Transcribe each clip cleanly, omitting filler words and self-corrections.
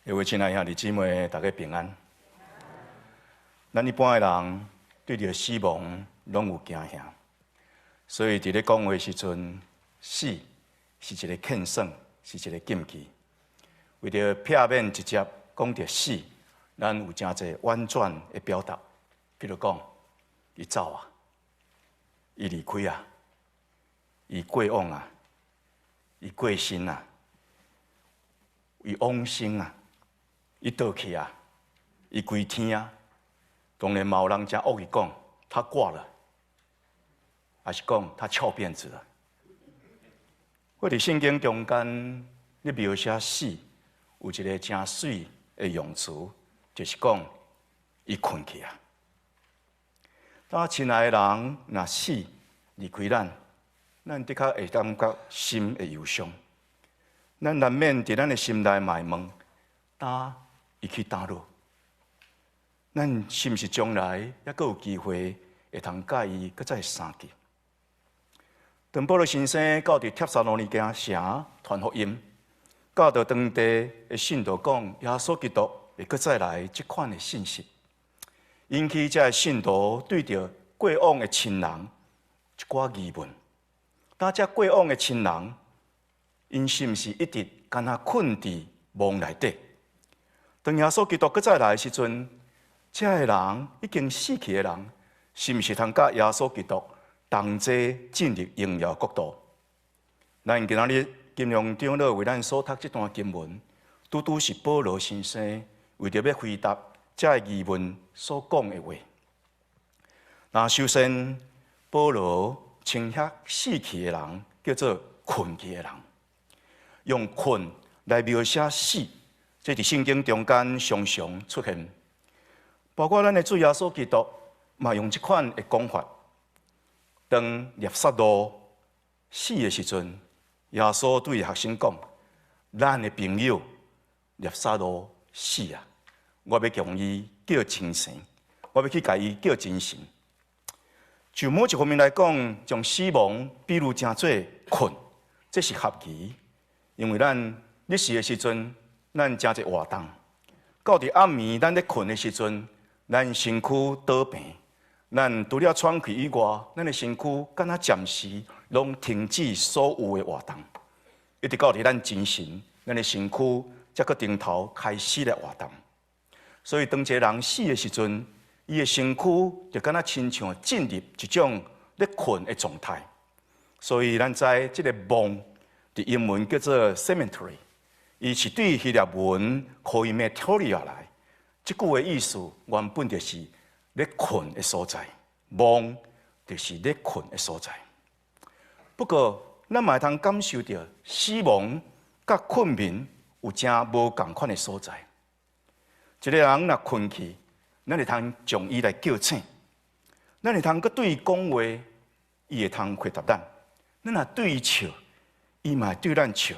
各位親愛兄弟姊妹，大家平安。咱一般的人對著死亡攏有驚嚇，所以佇咧講話時陣，死是一個勸算，是一個禁忌。為著避免直接講著死，咱有誠濟婉轉的表達，比如講，伊走啊，伊離開啊，伊過往啊，伊過身啊，伊往生啊。伊倒去啊，伊歸天啊，當然嘛有人誠惡意講，他掛了，還是講他翹辮子了。我佇聖經中間，咧描寫死，有一個誠媠的用詞，就是講伊睏去啊。當親愛的人若死離開咱，咱的確會感覺心會憂傷。咱難免佇咱的心內嘛會問：當伊去佗落？咱是毋是將來猶閣有機會會通佮伊閣再相見？當保羅先生到佇帖撒羅尼迦城傳福音，教導當地的信徒講耶穌基督會閣再來這款的信息，引起這个信徒對著過往的親人一寡疑問。當這過往的親人，𪜶是毋是一直敢若睏佇墓內底？當耶穌基督閣再來的時陣，這个人已經死去的人，是毋是通佮耶穌基督同齊進入榮耀國度？咱今仔日金龍長老為咱所讀這段經文，拄拄是保羅先生為著欲回答這个疑問所講的話。那首先，保羅稱遐死去的人叫做睏去的人，用睏來描寫死。這佇聖經中間常常出現，包括咱的主耶穌基督嘛用這款的講法。當拉撒路死的時陣，耶穌對學生講：咱的朋友拉撒路死啊，我欲共伊叫清醒，我欲去共伊叫精神。就某一方面來講，將死亡比喻成做睏，這是合宜，因為咱日時的時陣，咱誠濟活動，到佇暗暝咱咧睏的時陣，咱身軀倒病，咱除了喘氣以外，咱的身軀敢若暫時攏停止所有的活動，一直到佇咱精神，咱的身軀才閣重頭開始來活動。所以當一個人死的時陣，伊的身軀就敢若親像進入一種咧睏的狀態。所以咱知這個墓佇英文叫做 cemetery。伊是對希臘文 koimeteria 來，這句的意思原本就是咧睏的所在，墓就是咧睏的所在。不過，咱嘛會通感受著死亡佮睏眠有誠無仝款的所在。一個人若睏去，咱會通將伊來叫醒，咱會通閣對伊講話，伊會通回答咱。咱若對伊笑，伊嘛會對咱笑。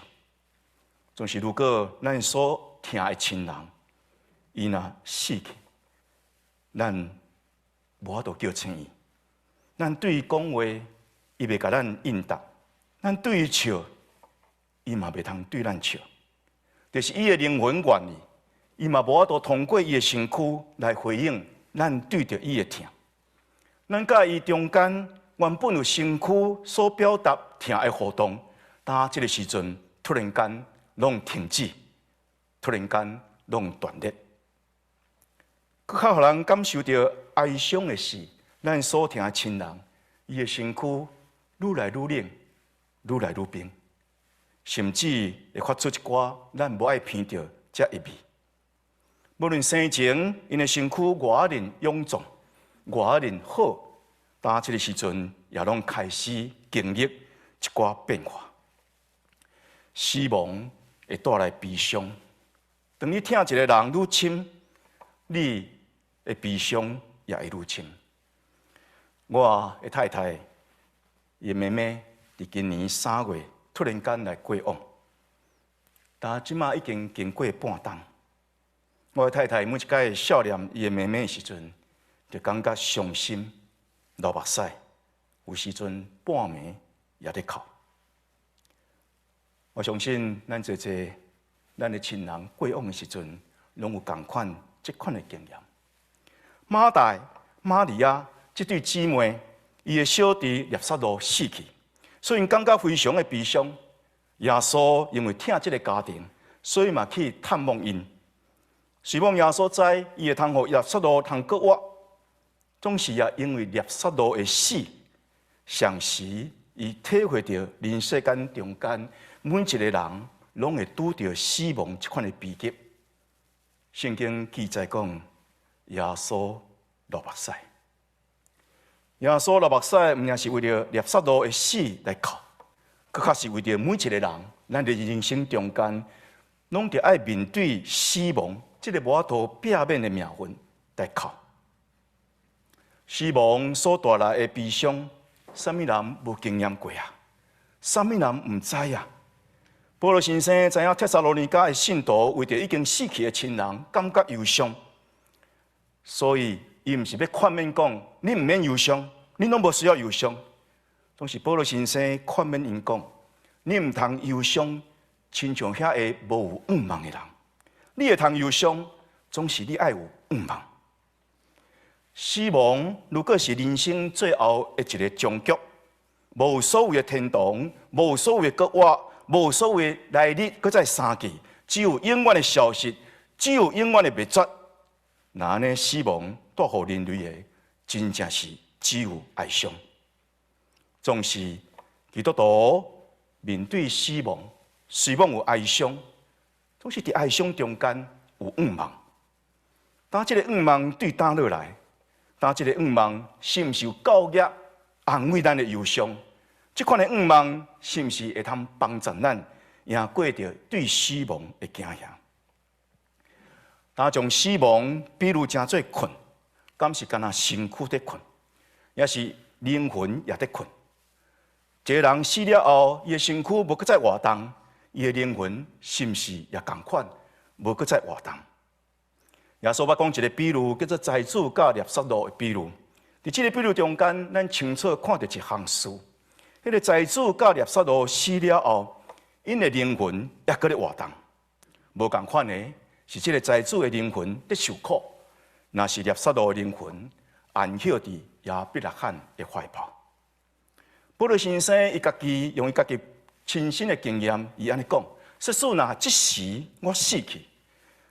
總是如果咱所疼的親人，伊若死去，咱無法度叫醒伊。咱對伊講話，伊袂共咱應答；咱對伊笑，伊嘛袂通對咱笑。就是伊的靈魂願意，伊嘛無法度通過伊的身軀來回應咱對著伊的疼。咱佮伊中間原本有身軀所表達疼的互動，當這个時陣突然間攏停止，突然間攏斷裂。閣較予人感受著哀傷的是，咱所疼的親人，伊的身軀愈來愈冷，愈來愈冰，甚至會發出一寡咱無愛鼻著這異味。無論生前𪜶的身軀偌爾臃腫，偌爾好，當這个時陣也攏開始經歷一寡變化。死亡會帶來悲傷。當你疼一個人愈深，你的悲傷也會愈深。我的太太，伊的媽媽，佇今年3月突然間來過往，但這馬已經經過半冬。我的太太每一擺想念伊的媽媽的時陣，就感覺傷心、流目屎，有時陣半暝也咧哭。我相信咱濟濟咱的親人過往的時陣，攏有仝款這款的經驗。馬大、瑪利亞這對姊妹，伊的小弟納撒路死去，所以𪜶感覺非常的悲傷。耶穌因為疼這个家庭，所以嘛去探望𪜶。希望耶穌知伊會通予納撒路通閣活，總是也因為納撒路的死，同時伊體會著人世間中間每一个人攏會拄著死亡這款的悲劇。聖經記載講，耶穌流目屎。耶穌流目屎，毋但是為著納撒路的死來哭，閣較是為著每一个人，咱佇人生中間，攏著愛面對死亡這个無法度避免的命運來哭。死亡所帶來的悲傷，啥物人無經驗過啊？啥物人毋知啊？保羅先生知影帖撒羅尼迦的信徒為著已經死去的親人感覺憂傷，所以伊毋是欲勸勉講，你毋免憂傷，你攏無需要憂傷。總是保羅先生勸勉𪜶講，你毋通憂傷，親像遐个無有盼望的人。你會通憂傷，總是你愛有盼望。死亡如果是人生最後的一个終局，無所謂的天堂，無所謂的復活，無所謂來日閣再相見，只有永遠的消失，只有永遠的滅絕。若按呢，死亡帶予人類的，真正是只有哀傷。總是基督徒面對死亡，雖罔有哀傷，總是佇哀傷中間有盼望。當這个盼望對佗落來？當這个盼望是毋是有夠額安慰咱的憂傷？這款的盼望是毋是會通幫助咱贏過著對死亡的驚嚇？當將死亡比喻成做睏，敢是干焦身軀佇睏，抑是靈魂也佇睏？一个人死了後，伊的身軀無閣再活動，伊的靈魂是毋是也仝款無閣再活動？耶穌捌講一个比喻，叫做財主佮納撒路的比喻。佇這个比喻中間，咱清楚看著一項事：彼个財主佮納撒路死了後，𪜶的靈魂猶閣咧活動。無仝款的是，這个財主的靈魂佇受苦，若是納撒路的靈魂安歇佇亞伯拉罕的懷抱。保羅先生伊家己用伊家己親身的經驗，伊按呢講：設使若這時我死去，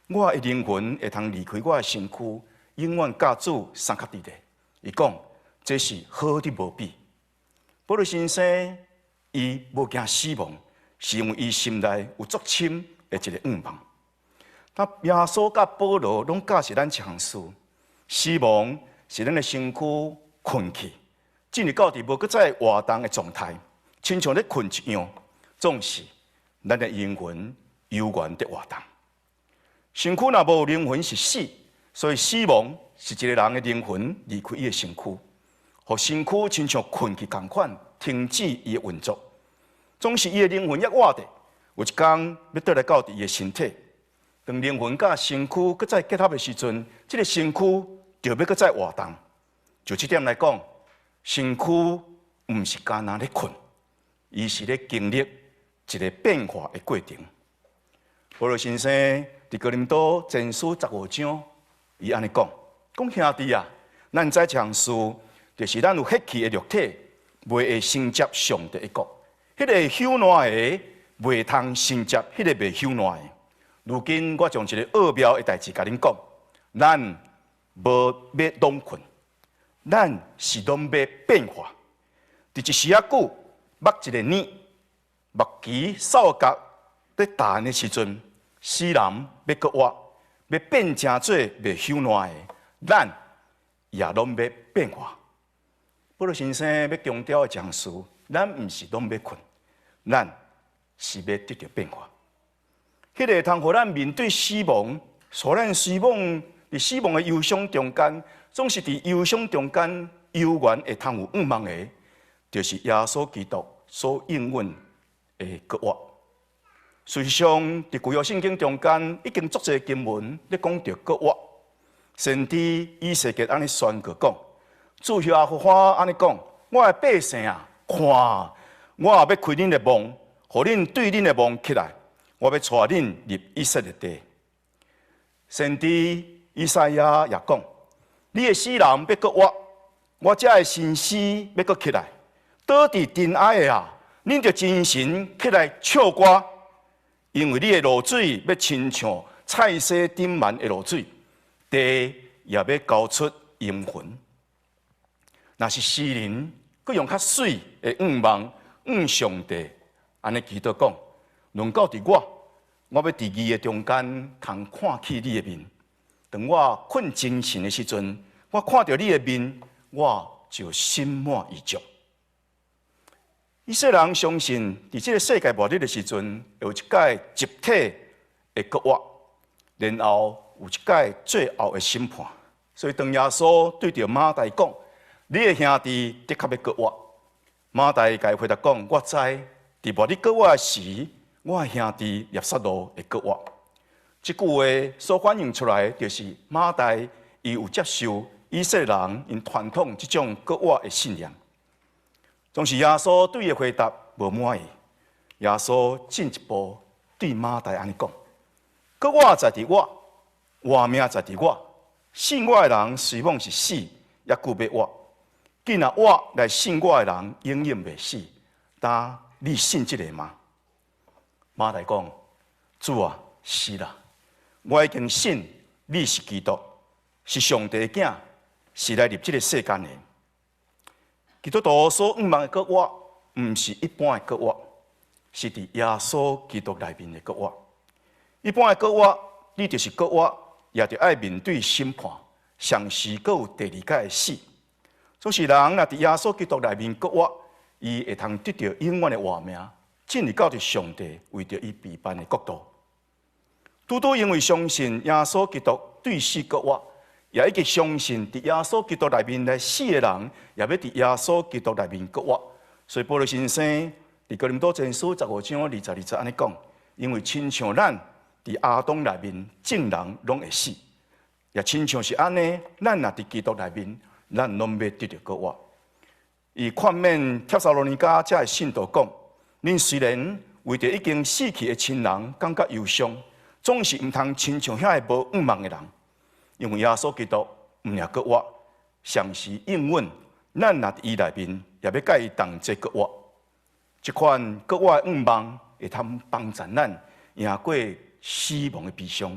我的靈魂會通離開我的身軀，永遠佮主相佮佇咧。伊講這是好得無比。保羅先生伊無驚死亡，是因為伊心內有足深的一个盼望。那耶穌佮保羅攏教示咱一項事：死亡是咱的身軀睏去，進入到佇無閣再活動的狀態，親像咧睏一樣，總是咱的靈魂猶原佇活動。身軀若無靈魂是死，所以死亡是一个人的靈魂離開伊的身軀，予身軀親像睏去仝款，停止伊的運作。總是伊的靈魂猶活著，有一工欲轉來到佇伊的身體。當靈魂佮身軀閣再結合的時陣，這个身軀就欲閣再活動。就這點來講，身軀毋是干焦咧睏，伊是咧經歷一个變化的過程。保羅先生佇哥林多前書15章，伊按呢講：講兄弟啊，咱知一項事，就是咱有血氣的肉體，袂會承接上帝的國。彼个會朽爛的，袂通承接彼个袂朽爛的。如今我將一个奧妙的代誌共恁講，咱無欲攏睏，咱是攏欲變化。佇一時仔久，目一个睨，目旗哨角咧彈的時陣，死人欲閣活，欲變成做袂朽爛的，咱也攏欲變化。保羅先生欲強調的一項事，咱毋是攏欲睏，咱是欲得著變化。彼个會通予咱面對死亡，予咱死亡佇死亡的憂傷中間，總是佇憂傷中間猶原會通有盼望的，就是耶穌基督所應允的復活。事實上，佇舊約聖經中間已經足濟經文咧講著復活。先知以西結按呢宣告講：主耶和華按呢講，我的百姓啊，看，我欲開恁的夢，予恁對恁的夢起來。我欲帶恁入以色列地。先知以賽亞也講：你的死人欲閣活，我遮的身屍欲閣起來。倒佇塵埃的啊，恁著精神起來唱歌，因為你的露水欲親像菜蔬頂幔的露水，地也欲交出陰魂。若是詩人，閣用較媠的向望，向上帝按呢祈禱講：輪到佇我，我欲佇義的中間通看見你的面。當我困精神的時陣，我看著你的面，我就心滿意足。以色列人相信，佇這个世界末日的時陣，有一擺集體的復活，然後有一擺最後的審判。所以當耶穌對著馬大講：你的兄弟的確欲復活。馬大共伊回答講：我知，佇末日復活的時，我的兄弟拉撒路會復活。這句話所反映出來，就是馬大伊有接受以色列人𪜶傳統這種復活的信念。總是耶穌對伊的回答無滿意，耶穌進一步對馬大按呢講：復活在佇我，活命在佇我，信我的人雖罔是死，猶閣欲活。既若活來信我的人，永遠袂死。但你信這个嗎？馬大講：主啊，是啦，我已經信你是基督，是上帝的囝，是來入這个世間的。基督徒所向望的復活，毋是一般的復活，是佇耶穌基督內面的復活。一般的復活，你就是復活，也著愛面對審判，同時閣有第二擺的死。總是人若佇耶穌基督內面復活，伊會通得著永遠的活命，進入到佇上帝為著伊備辦的國度。拄拄因為相信耶穌基督對死復活，也以及相信佇耶穌基督內面來死的人，也欲佇耶穌基督內面復活。所以保羅先生佇哥林多前書15章22節按呢講：因為親像咱佇亞當內面眾人攏會死，也親像是按呢，咱若佇基督內面，咱攏欲得著復活。伊勸勉帖撒羅尼迦遮的信徒講：恁雖然為著已經死去的親人感覺憂傷，總是毋通親像遐个無向望的人。因為耶穌基督毋但復活，同時應允咱若佇伊內面，也欲佮伊同齊復活。這款復活的向望會通幫助咱贏過死亡的悲傷，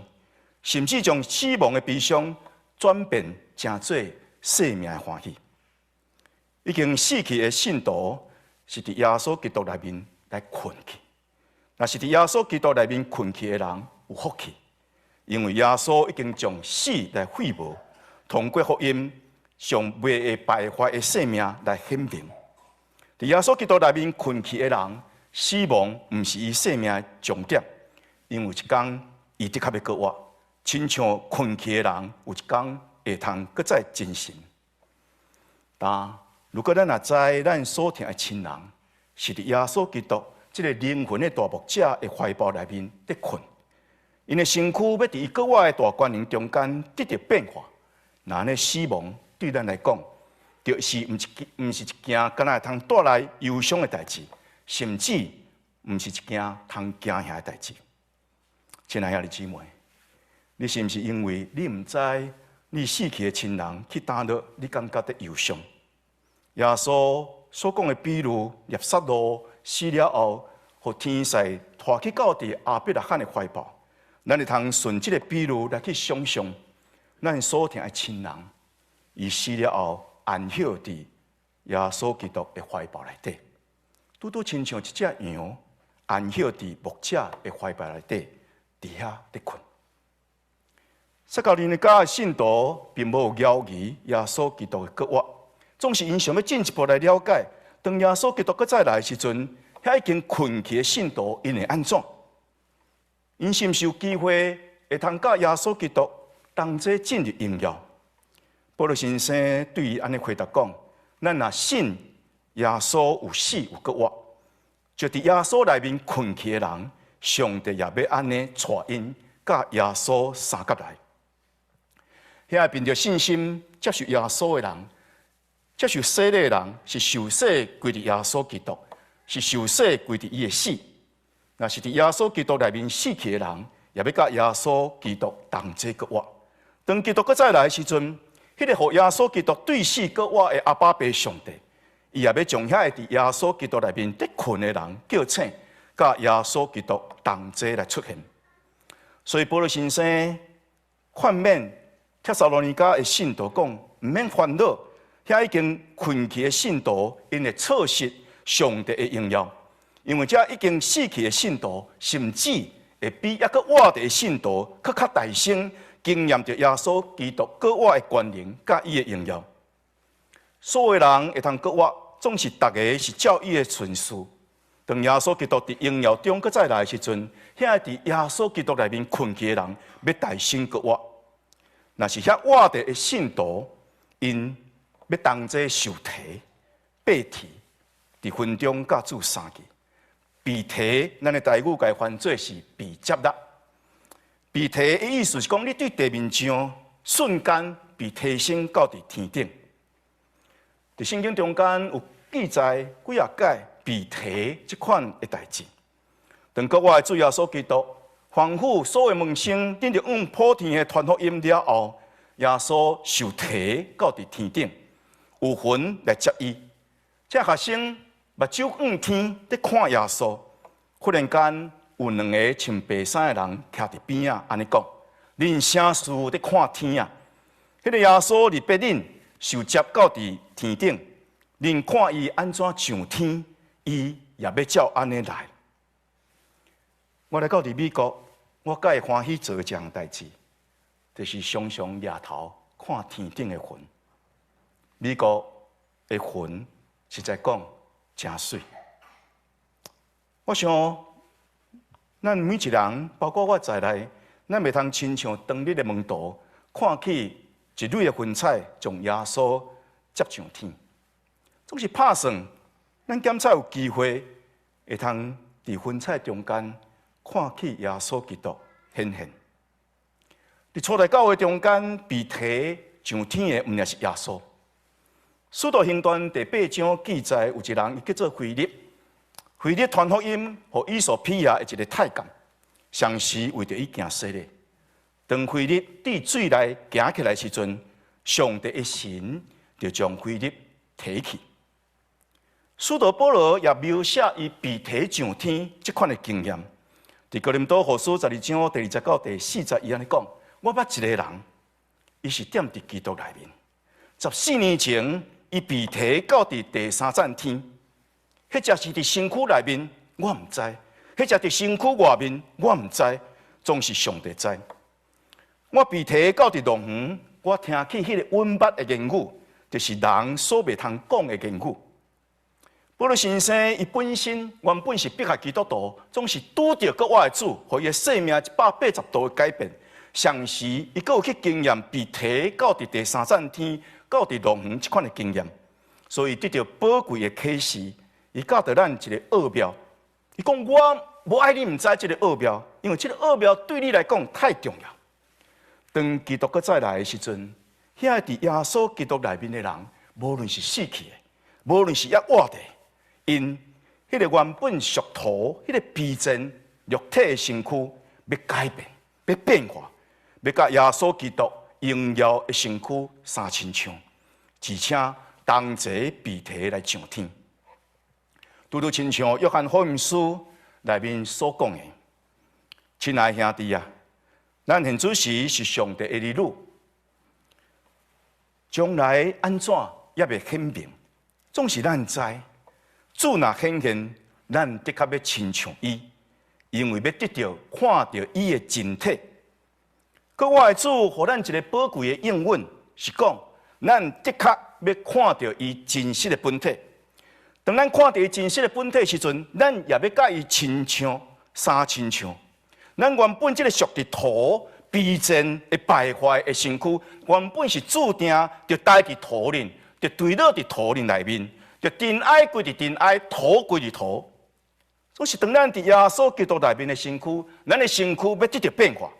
甚至將死亡的悲傷轉變成做生命的歡喜。已經死去的信徒是佇耶穌基督內面來睏去，若是佇耶穌基督內面睏去的人有福氣。因為耶穌已經將死來廢無，通過福音將袂會敗壞的生命來顯明。佇耶穌基督內面睏去的人，死亡毋是伊生命的終點，因為有一工伊的確欲復活，親像睏去的人有一工會通閣再精神。但如果咱若知咱所疼的親人是佇耶穌基督這个靈魂的大牧者的懷抱內面佇睏，𪜶的身軀欲佇伊復活的大權能中間得著變化，若按呢死亡對咱來講，就是毋是一件敢若會通帶來憂傷的代誌，甚至毋是一件通驚嚇的代誌。親愛的兄弟姊妹，你是毋是因為你毋知你死去的親人去佗落，你感覺得憂傷？耶穌所講的比喻，拉撒路死了後，予天使帶去到佇亞伯拉罕的懷抱。咱會通順這个比喻來去想象，咱所疼的親人，伊死了後安歇佇耶穌基督的懷抱內底，拄拄親像一隻羊安歇佇牧者的懷抱內底，佇遐佇睏。撒迦利尼迦的信徒並無猶疑耶穌基督的復活，總是𪜶想欲進一步來了解，當耶穌基督閣再來的時陣，遐已經睏去的信徒𪜶會按怎？𪜶是毋是有機會會通佮耶穌基督同齊進入榮耀？保羅先生對伊按呢回答講：咱若信耶穌有死有復活，就佇耶穌內面睏去的人，上帝也欲按呢帶𪜶佮耶穌相佮來。遐憑著信心接受耶穌的人，接受洗禮的人，是受洗歸佇耶穌基督，是受洗歸佇伊的死。若是佇耶穌基督內面死去的人，也欲佮耶穌基督同齊閣活。當基督閣再來的時陣，彼個予耶穌基督對死閣活的阿爸父上帝，伊也欲將遐个佇耶穌基督內面佇睏的人叫醒，佮耶穌基督同齊來出現。所以保祿先生勸勉帖撒羅尼迦的信徒講，毋免煩惱，遐已經睏去的信徒，𪜶會錯失上帝的榮耀，因為這已經死去的信徒，甚至會比猶閣活著的信徒，閣較大聲經驗著耶穌基督閣活的權能佮伊的榮耀。所有人會通閣活，總是逐个是照伊的順序。當耶穌基督佇榮耀中閣再來的時陣，遐佇耶穌基督內面睏去的人，欲大先閣活。若是遐活著的信徒，𪜶欲同齊受提、被提，佇雲中佮主相見。被提，咱的台語共翻做是被接納。被提的意思是講，你對地面上瞬間被提升到佇天頂。佇聖經中間有記載幾若擺被提這款的代誌。當閣活的主耶穌基督吩咐所有門生，頂著往普天的傳福音了後，耶穌受提到佇天頂，有雲來接伊。這學生目睭向天佇看耶穌，忽然間有兩个穿白衫的人徛佇邊仔，按呢講：恁啥事佇看天啊？彼个耶穌佇白頂受接到佇天頂，恁看伊按怎上天，伊也欲照按呢來。我來到佇美國，我蓋歡喜做一項代誌，就是常常掠頭看天頂的雲。美國的雲實在講誠媠。我想，咱每一人，包括我在內，咱袂通親像當日的門徒，看起一蕊的雲彩將耶穌接上天。總是拍算，咱檢才有機會會通佇雲彩中間看起耶穌基督顯現。佇初代教會中間被提上天的，毋但是耶穌。使徒行傳第八章記載，有一人伊叫做腓力，腓力傳福音予衣索比亞的一个太監，同時為著伊行洗禮。當腓力佇水內行起來時陣，上帝的神就將腓力提去。使徒保羅也描寫伊被提上天這款的經驗。佇哥林多後書12章第2節到第4節，伊按呢講：我捌一个人，伊是踮佇基督內面。14年前，伊被提到佇第三層天，彼只是佇身軀內面，我毋知；彼只佇身軀外面，我毋知。總是上帝知。我被提到佇樂園，我聽起彼个隱密的言語，就是人所袂通講的言語。保祿先生伊本身原本是迫害基督徒，總是拄著閣活的主，予伊的生命180度的改變。同時，伊閣有去經驗被提到佇第三層天，到佇樂園這款的經驗，所以得著寶貴的啟示。伊教導咱一个奧妙。伊講我無愛你毋知這个奧妙，因為這个奧妙對你來講太重要。當基督閣再來的時陣，遐佇耶穌基督內面的人，無論是死去的，無論是猶活的，𪜶彼个原本屬土、彼个卑賤肉體的身軀，欲改變、欲變化，欲佮耶穌基督榮耀的身軀相親像，而且同齊被提來上天。拄拄親像約翰福音書內面所講的，親愛兄弟啊，咱現此時是上帝的兒女，將來按怎猶未顯明，總是咱知。主若顯現，咱的確欲親像伊，因為欲得著看著伊的真體。閣活的主予咱一个寶貴的應允，是講咱的確欲看著伊真實的本體。當咱看著伊真實的本體時陣，咱也欲佮伊親像，相親像。咱原本這个屬佇土卑賤會敗壞的身軀，原本是注定就待佇土裡，就墜落佇土裡內面，就塵埃歸佇塵埃，土歸佇土。總是當咱佇耶穌基督內面的身軀，咱的身軀欲得著變化，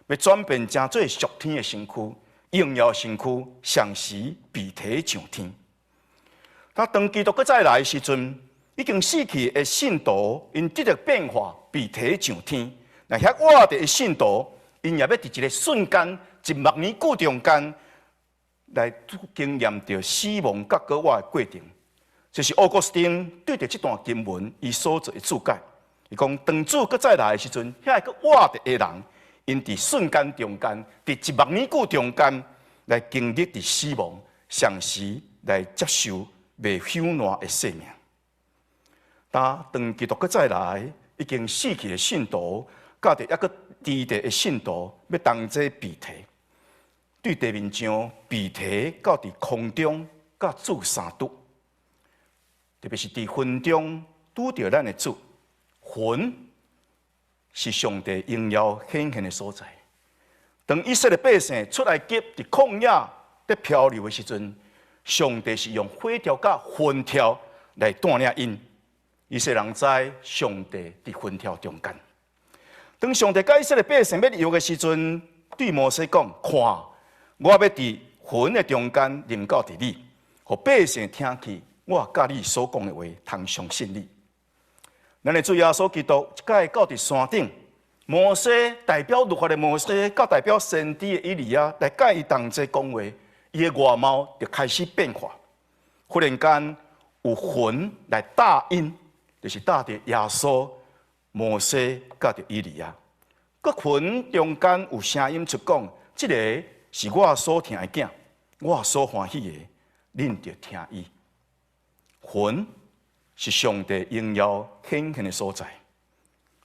欲轉變成做屬天的身軀，榮耀身軀，同時被提上天。當基督閣再來的時陣，已經死去的信徒，𪜶得著變化，被提上天。若遐活著的信徒，𪜶也欲佇一个瞬間，一目年久中間，來經驗著死亡佮閣活的過程。這是奧古斯丁對著這段經文，伊所做的注解。伊講，當主閣再來的時陣，遐個活著的人，𪜶佇瞬間中間，佇一目年久中間，來經歷佇死亡，同時來接受袂朽爛的生命。當當基督閣再來，已經死去的信徒，佮著猶閣佇地的信徒，欲同齊被提，對地面上被提到佇空中，佮主相拄。特別是佇雲中拄著咱的主，雲是上帝榮耀顯現的所在。當以色列百姓出埃及佇曠野佇漂流的時陣，上帝是用火柱佮雲柱來帶領𪜶。以色列人知上帝佇雲柱中間。當上帝佮以色列百姓欲立約的時陣，對摩西講：看，我欲佇雲的中間臨到佇你，予百姓聽去我佮你所講的話，通相信你。咱的主耶穌基督一擺到佇山頂，摩西代表律法的摩西，佮代表先知的以利亞來佮伊同齊講話，伊的外貌就開始變化。忽然間有雲來罩𪜶，就是罩著耶穌、摩西佮著以利亞。閣雲中間有聲音出講：這个是我所疼的囝，我所歡喜的，恁著聽伊。雲是上帝榮耀顯現的所在，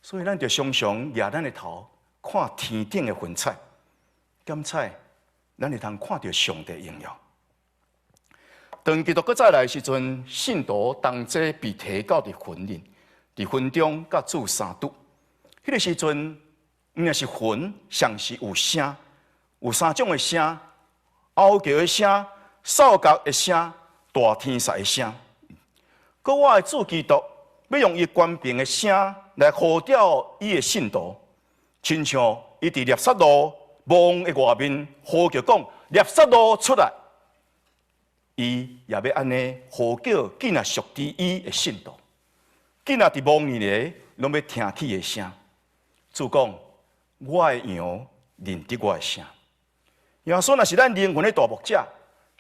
所以咱著常常舉咱的頭看天頂的雲彩，敢猜咱會通看著上帝榮耀。當基督閣再來的時陣，信徒同齊被提到佇雲裡，佇雲中佮主相拄。彼个時陣，毋但是雲，上是有聲，有三種的聲：哀叫的聲、哨角的聲、大天使的聲。閣活的主基督欲用伊權柄的聲來呼召伊的信徒，親像伊佇辣撒路墓的外面呼叫講：辣撒路出來！伊也欲按呢呼叫囝仔屬佇伊的信徒，囝仔佇墓裡的，攏欲聽起伊的聲。主講：我的羊認得我的聲。耶穌若是咱靈魂的大牧者，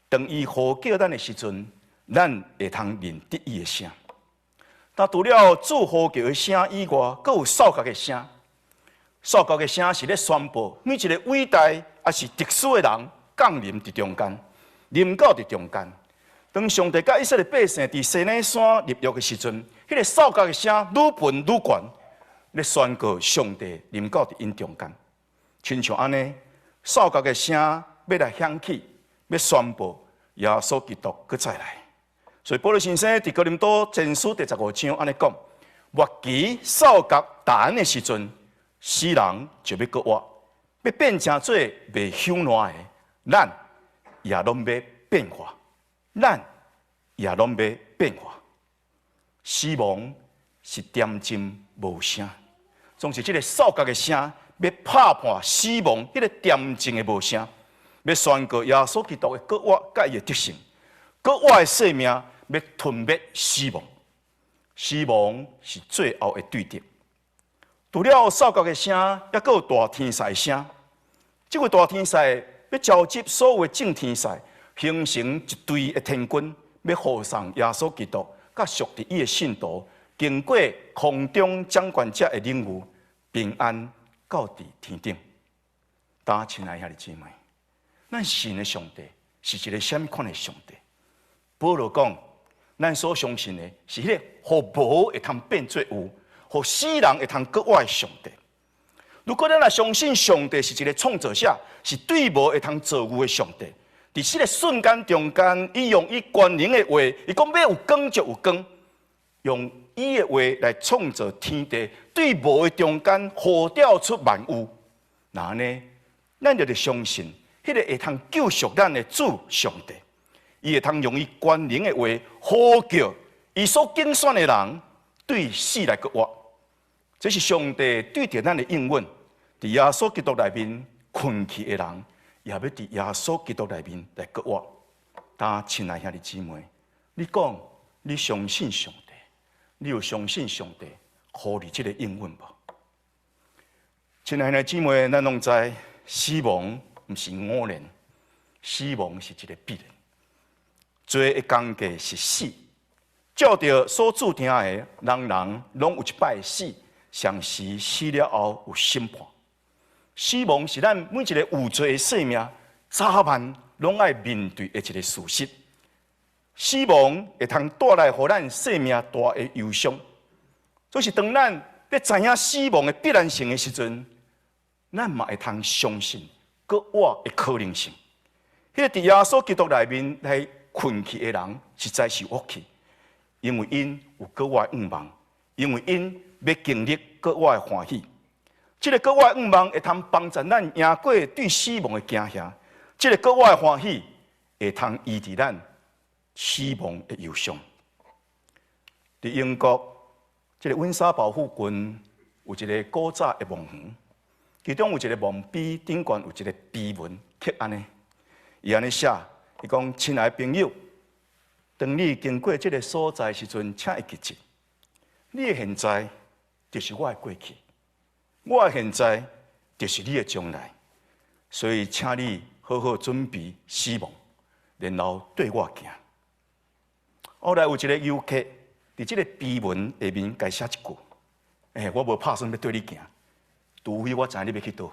當伊呼叫咱的時陣，咱會通認得伊的聲。但除了主呼叫的聲以外，閣有哨角的聲。哨角的聲是咧宣布每一个偉大抑是特殊的人降臨佇中間，臨到佇中間。當上帝佮以色列百姓佇西奈山立約的時陣，彼个哨角的聲愈頻愈懸，咧宣告上帝臨到佇𪜶中間。親像按呢，哨角的聲欲來響起，欲宣布耶穌基督閣再來。所以保羅先生佇哥林多前書第15章按呢講：末期哨角彈的時陣，死人就欲閣活，欲變成做袂朽爛的，咱也攏欲變化，咱也攏欲變化。死亡是恬靜無聲，總是這个哨角的聲，欲拍破死亡彼个恬靜的無聲，欲宣告耶穌基督的閣活佮伊的得勝，閣活的生命欲吞滅死亡，死亡是最後的對敵。除了哨角的聲，猶閣有大天使的聲。這位大天使欲召集所有的眾天使，形成一隊的天軍，欲護送耶穌基督佮屬佇伊的信徒，經過空中掌權者的領域，平安到佇天頂。大家親愛兄弟姊妹，咱信的上帝是一个啥物款的上帝？保羅講，咱所相信的是彼个予無會通變做有，予死人會通閣活的上帝。如果咱若相信上帝是一个創造者，是對無會通造有的上帝，佇這个瞬間中間，伊用伊權能的話，伊講欲有光就有光，用伊的話來創造天地，對無的中間呼召出萬有。那按呢，咱就得相信，彼个會通救贖咱的主上帝，伊會通用伊權能的話呼叫伊所揀選的人對死來閣活。這是上帝對著咱的應允，佇耶穌基督內面睏去的人，也欲佇耶穌基督內面來閣活。但親愛兄弟姊妹，你講你相信上帝，你有相信上帝予你這个應允無？親愛的姊妹，咱攏知死亡毋是偶然，死亡是一个必然。罪的工價是死，照著所注定的，人人攏有一擺死，同時死了後有審判。死亡是咱每一个有罪的生命，早晚攏愛面對的一个事實。死亡會通帶來予咱生命大的憂傷，就是當咱咧知影死亡的必然性的時陣，咱嘛會通相信閣活的可能性。彼個佇耶穌基督內面來睏去的人，實在是有福氣，因為𪜶有閣活的向望，因為𪜶欲經歷閣活的歡喜。這个閣活的向望會通幫助咱贏過對死亡的驚嚇。這个閣活的歡喜會通醫治咱死亡的憂傷。佇英國，這个溫莎堡附近有一个古早的墓園，其中有一个墓碑頂懸有一个碑文刻按呢，伊按呢寫，伊講：親愛的朋友，當你經過這个所在時陣，請會記得，你的現在就是我的過去，我的現在就是你的將來，所以請你好好準備死亡，然後綴我行。後來有一个遊客佇這个碑文下面共寫一句：欸，我無拍算欲綴你行，除非我知影你欲去佗。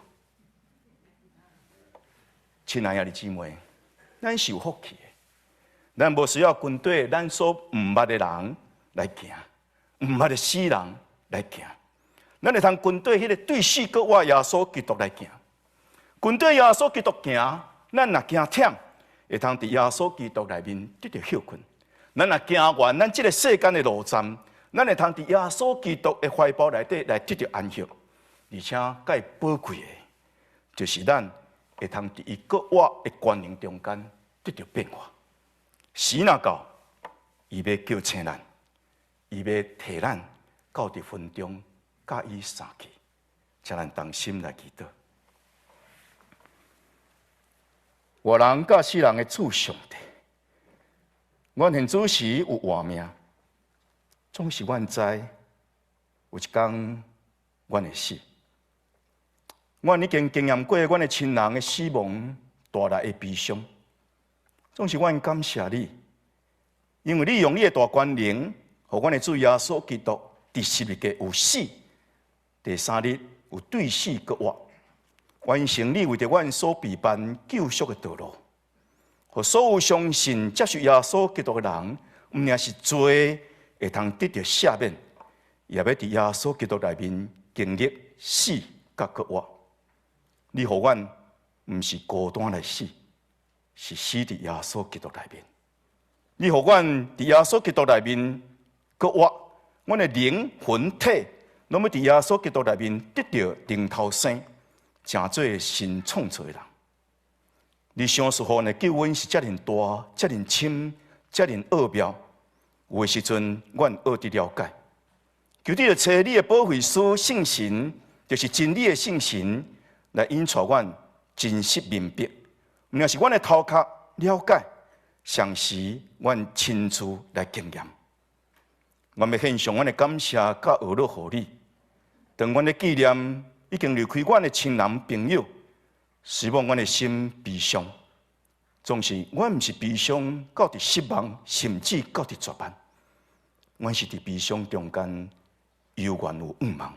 親愛的姊妹，咱是有福氣的，咱無需要跟綴咱所毋捌的人來行，毋捌的死人來行，咱會通跟綴彼个對死閣活耶穌基督來行，跟綴耶穌基督行，咱若驚忝，會通佇耶穌基督內面得著歇睏。咱若行完咱這个世間的路站，咱會通佇耶穌基督的懷抱內底來得著安息，而且較寶貴的，就是咱會通佇伊閣活的權能中間得著變化。時若到，伊欲叫醒咱，伊欲提咱到佇雲中，佮伊相去，請咱同心來祈禱。活人佮死人的主上帝。阮現此時有活命，總是阮知有一工阮會死。阮已經經驗過阮的親人的死亡帶來的悲傷，總是阮感謝你，因為你用你的大權能，予阮的主耶穌基督佇十字架有死，第三日有對死閣活，完成你為著阮所備辦救贖的道路。予所有相信接受耶穌基督的人，毋但是罪會通得著赦免，也欲佇耶穌基督內面經歷死佮閣活。你予阮毋是孤單來死，是死佇耶穌基督內面。你予阮佇耶穌基督內面閣活，阮的靈魂體攏欲佇耶穌基督內面得著重頭生，成做新創造的人。你賞賜予阮的救恩是遮爾大、遮爾深、遮爾奧妙，有的時陣阮學得了解。求你著差你的保惠師聖神，就是真理的聖神，來引帶阮真實明白。毋但是阮的頭殼了解，同時阮親自來經驗。阮欲獻上阮的感謝佮呵咾予你。當阮咧紀念已經離開阮的親人朋友，雖罔阮的心悲傷，總是阮毋是悲傷到佇失望，甚至到佇絕望。阮是佇悲傷中間，猶原有向望，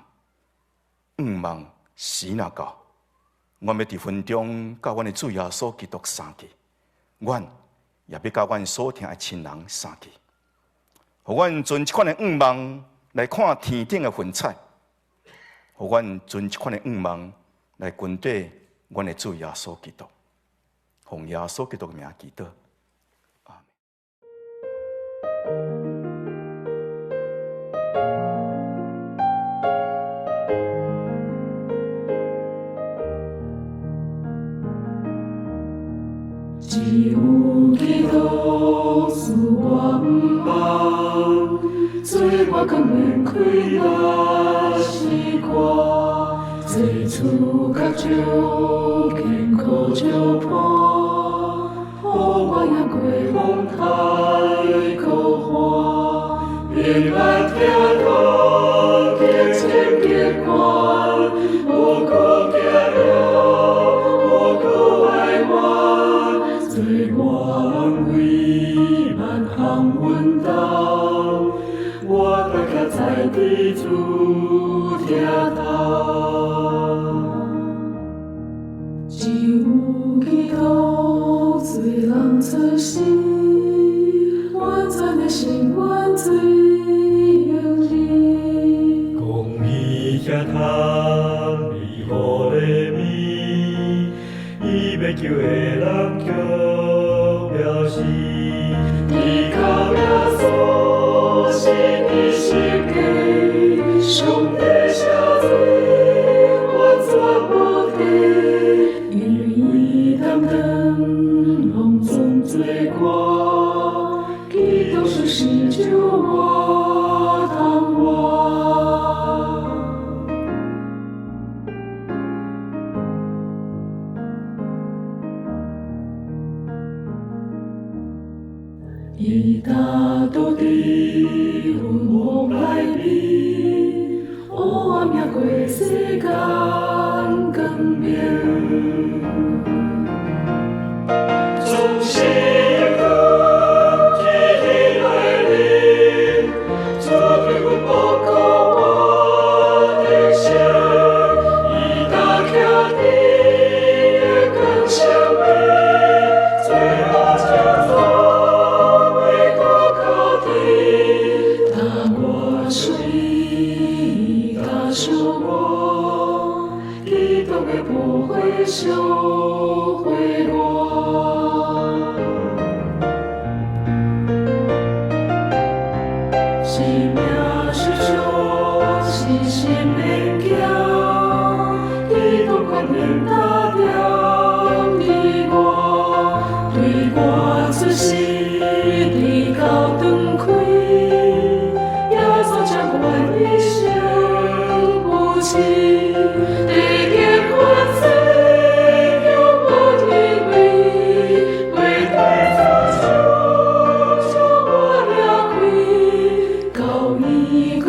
向望時若到，阮欲佇雲中佮阮的主耶穌基督相見，阮也欲佮阮所疼的親人相見。予阮存這款的向望來看天頂的雲彩，予阮存這款的向望來跟綴阮的主耶穌基督，奉耶穌基督的名祈禱，阿們。只有基督賜我向望，做我甘願開來是歌，做出較少艱苦相伴，予我贏過風台苦旱，平安疼痛，激情激悬，無閣驚了，無閣哀怨，做我安慰萬項運動，我逐徛在佇主疼頭。只有基督做人出世，完全的心，完全用力。公義遐通美好的物，伊欲救的人卻表示，依靠耶穌是佇十架，上帝赦罪完全無體，因為伊擔當攏總罪過，基督受死救我通活。伊踏倒佇雲幕內面，黑暗贏過世間光明。總是光天來臨，主對阮報告我的心，伊踏徛佇光上面，罪惡將總會過高天。他我屬伊，他屬我，基督的寶血贖回我。生命是手，是心的行，基督權能打點佇我，對我出世，直到斷開，耶穌掌管一生不棄，地極萬世卻無天位，袂對主手將我掠開，到伊閣